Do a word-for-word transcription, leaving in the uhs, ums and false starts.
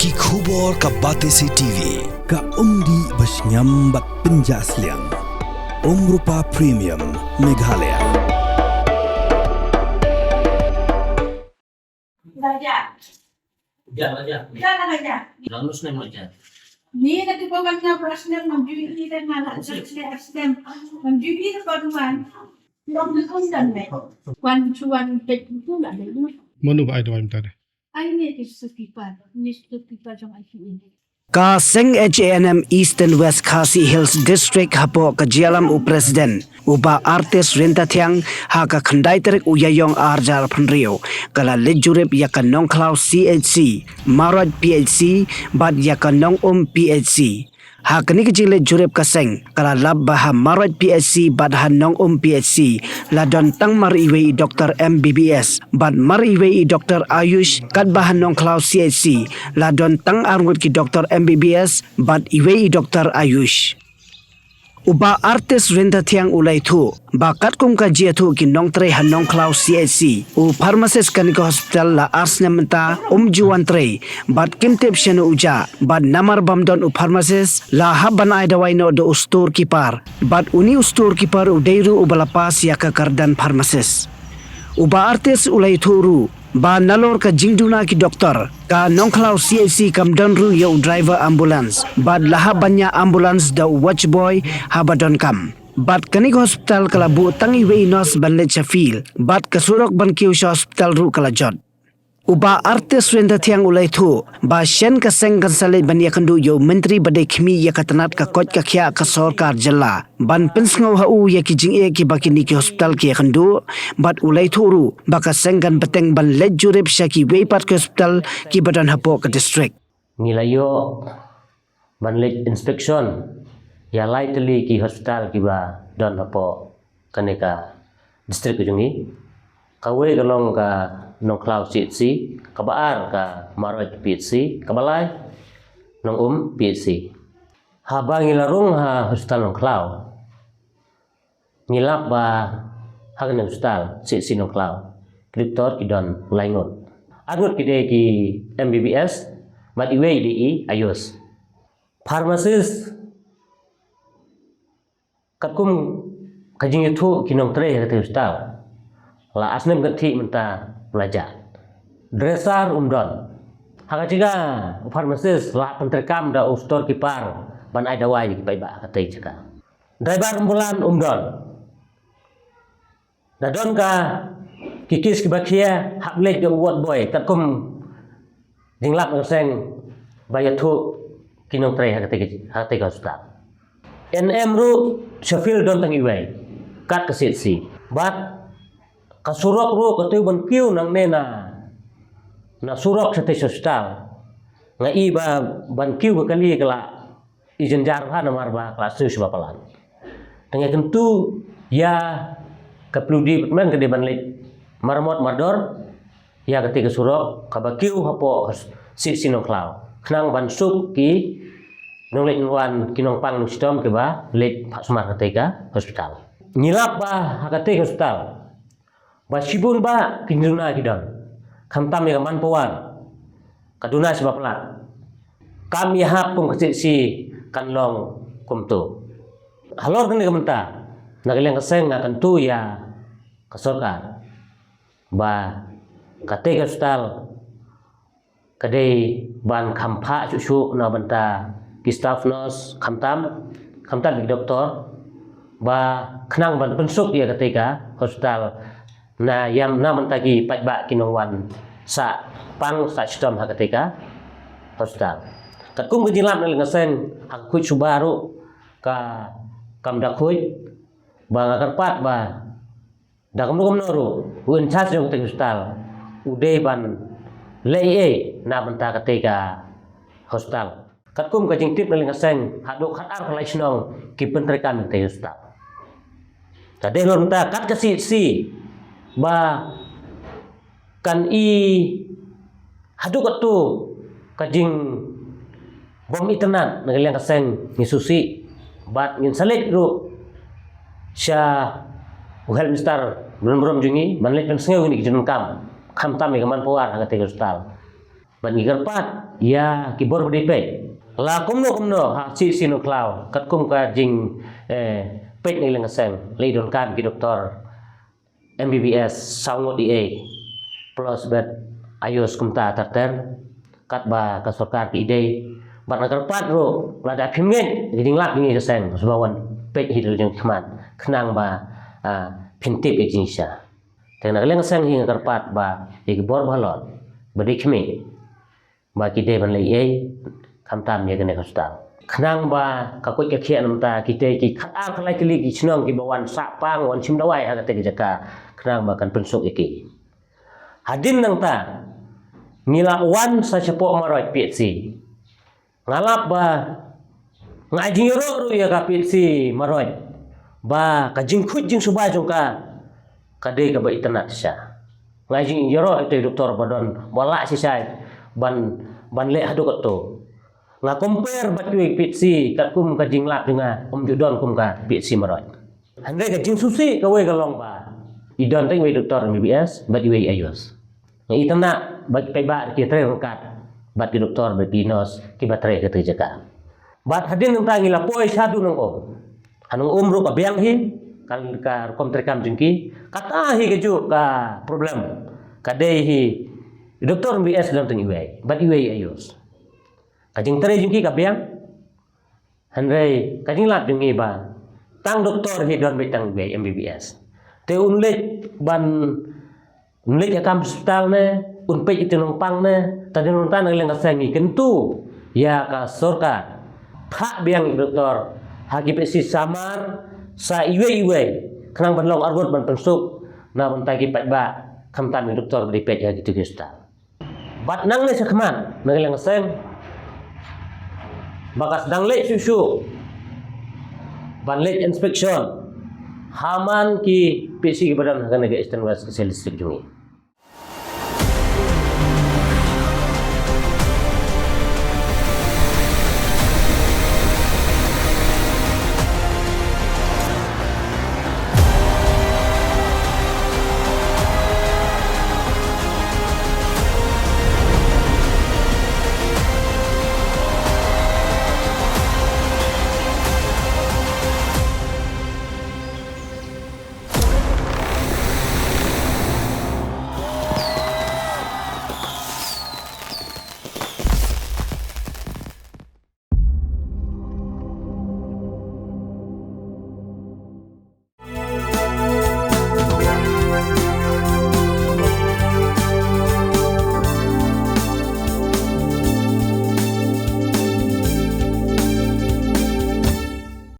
Ki khubor ka Batesi T V, ka umdih ba shngiam bad pynjah sliang. Umrupa Premium, Meghalaya. Raja. Ja, raja. Ja, raja. Lalu snem raja. Ni na tu bawa na brush na, na beauty dan na, na snem, na beauty na baruan. Long na kong dan me. Wan chuan pet tu na de. Mano ba ai dawai mynta de? Ai ni ki suki pa, ni suki pa jong ai ki ini. Ka seng H A N M Eastern West Khasi Hills District hapoh ka jingïalam u President u Bah Artis Ryntathiang ha ka khyndai tarik u Ïaïong arhajar arphew hynriew ka la leit jurip ïa ka Nongkhlaw C H C, Marwat P H C bad ïa ka Nongum P H C. Ha kane ka jingleit jurip ka seng ka la lap ba ha Marwat P H C bad ha Nongum P H C la don tang mar iwei i doktor M B B S bad mar iwei i doktor Ayush, katba ha Nongkhlaw C H C la don tang arngut ki doktor M B B S bad iwei i doktor Ayush. U Bah Artis Ryntathiang u la ïathuh ba katkum ka jingïathuh ki nongtrei ha Nongkhlaw C H C, u pharmacist kane ka hospital la ar snem mynta um ju wan trei bad kim tip shano u jah, bad namar bym don u pharmacist la hap ban ai dawai noh da u storekeeper, bad une u storekeeper u dei ruh uba la pass ïa ka kyrdan pharmacist. U Bah Artis u la ïathuh ruh ba nalor ka jingduna ki doktor, ka Nongkhlaw C H C kam don ruh ïa u driver ambulance bad la hap ban ïa ambulance da u watch boy haba donkam. Bad kane ka hospital ka la buh tang iwei i nurse ban leit sha field bad ka surok ban kiew sha hospital ruh ka la jot. U Bah Artis Ryntathiang u la ïathuh ba shen ka seng kan sa leit ban ïakynduh ïa u Myntri ba dei khmih ïa ka tnat ka koit ka khiah ka sorkar jylla ban pynsngew ha u ïa ki jingeh kiba kine ki hospital ki ïakynduh, bad u la ïathuh ruh ba ka seng kan bteng ban leit jurip sha kiwei pat ki hospital kiba don hapoh ka district. Ngi la ïoh ban leit inspection ïa lai tylli ki hospital kiba don hapoh kane ka district ka jong ngi. Kawei ka long ka Nongkhlaw C H C, kaba ar ka Marwat P H C, kaba lai Nongum P H C. Haba ngi la rung ha hospital Nongkhlaw, ngi lap ba ha kane hospital C H C Nongkhlaw ki doktor ki don lai ngut. Ar ngut ki dei ki M B B S bad iwei i dei i Ayush. Pharmacist, katkum ka jingïathuh ki nongtrei ha kata ka hospital, la ar snem kynthih mynta la jah. Dresser um don. Ha ka jaka u pharmacist la pyntreikam da u storekeeper ban ai dawai ïa ki paidbah ha kata ka jaka. Driver ambulance um don. Da don ka ki case kiba khia, hap leit da u ward boy katkum jinglap na ka seng ba ïathuh ki nongtrei ha kata ka, ha kata ka hospital. N M ruh sha field don tang iwei kat ka C H C. Bad ka surok ruh ka tei ban kiew nangne na, na surok shatei sha hospital. Nga i ba ban kiew ka kali ka la i jynjar bha namar ba ka la siew shibun palat. Te nga kyntu ïa ka P W D department ka dei ban leit maramot mardor ïa kata ka surok kaba kiew hapoh C H C Nongkhlaw khnang ban suk ki nongleit nongwan, ki nongpang nongshitom kiba leit phah sumar kata ka hospital. Ngi lap ba ha kata ka hospital ba shibun ba ki duna ki don, khamtam ïa ka manpower ka duna shibun palat. Kam ïahap kum ka C H C kan long kumto. Halor kane ka bynta, na ka liang ka seng nga kyntu ïa ka sorkar ba kata ka hospital ka dei ban kham phah shuh shuh na bynta ki staff nurse, khamtam, khamtam ki doktor, ba khnang ban pynsuk ïa kata ka hospital na ïam, na bynta ki paidbah ki nongwan sah pang sah shitom ha kata ka hospital. Katkum ka jinglap na ka liang ka seng, ha ka khuid suba ruh ka kam da khuid, ba nga kyrpad ba da kumno kumno ruh u in charge jong kata ka hospital u dei ban leh ei ei na bynta kata ka hospital. Katkum ka jingtip na ka liang ka seng, haduh khatar khatlai shnong ki pyntreikam ïa kata ka hospital. Te dei halor mynta kat ka C H C ba kan i haduh katto ka jingbym itynnad na ka liang ka seng, ngi sngewsih bad ngin sa leit ruh sha u Health Minister Bah Donbor jong ngi ban leit pynsngew ïa kine ki jingdonkam, khamtam ïa ka manpower ha kata ka hospital. Ngi kyrpad ïa ki bor ba dei peit, la kumno kumno ha shi shi nongkhlaw, katkum ka jing eh, peit na ka liang ka seng, la donkam ki doktor M B B S saw ngut eiei plus bad AYUSH kumta ter ter, katba ka sorkar ki dei. Bad nga kyrpad ruh, lada phim ngeit ïa ka jinglap jong ngi ka seng, sngewbha wan peit hi da la jong ki khmat, khnang ba ah, phin tip ïa ka jingshisha. Te na ka liang ka seng hi nga kyrpad ba ïa ki bor ba halor, ba dei khmih, ba ki dei ban leh eiei khamtam ïa kane ka hospital, khnang ba ka koit ka khiah na bynta kitei ki khatar khatlai tylli ki shnong kiba wan sah pang, wan shim dawai ha katei ka jaka, khnang ba kan pynsuk ïa ki. Hadien nangta ngi la wan sa shapoh Marweit P H C. Nga lap ba nga ai jingïaroh ruh ïa ka P H C Marweit ba ka jingkhuid jingsuba jong ka ka dei kaba itynnad shisha. Nga ai jingïaroh ïa utei u doktor ba don, ba lah shisha ban, ban leh haduh kato. Nga compare bad kiwei ki P H C, katkum ka jinglap jong nga, ym ju don kum ka P H C Marweit. Hynrei ka jingsngewsih kawei ka long ba i don tang iwei i doktor M B B S bad iwei i AYUSH. Nga itynnad ba ki paidbah ki trei ryngkat bad ki doktor bad ki nurse kiba trei ha katei ka jaka. Bad hadien nangta ngi la poi shaduh Nongum. Ha Nongum ruh ka biang hi ka, ka rukom treikam jong ki. Kata hi kajuh ka problem. Ka dei hi i doktor M B B S don tang iwei bad iwei i AYUSH. Ka jingtrei jong ki ka biang. Hynrei ka jinglap jong ngi ba tang doktor hi don beit tang iwei M B B S. Te un leit ban, un leit ïa kam hospital ne, un peit ïa ki nongpang ne, te hadien nangta na ka liang ka seng ngi kyntu ïa ka sorkar, phah biang ïa ki doktor ha ki P H C samar sa iwei iwei, khnang ban long arngut ban pynsuk na bynta ki paidbah, khamtam ïa ki doktor ba dei peit ha kitei ki hospital. Bad nangne shakhmat na ka liang ka seng ba ka sdang leit shuh shuh ban leit inspection ha man ki P H C kiba don ha kane ka Eastern West Khasi Hills District jong ngi.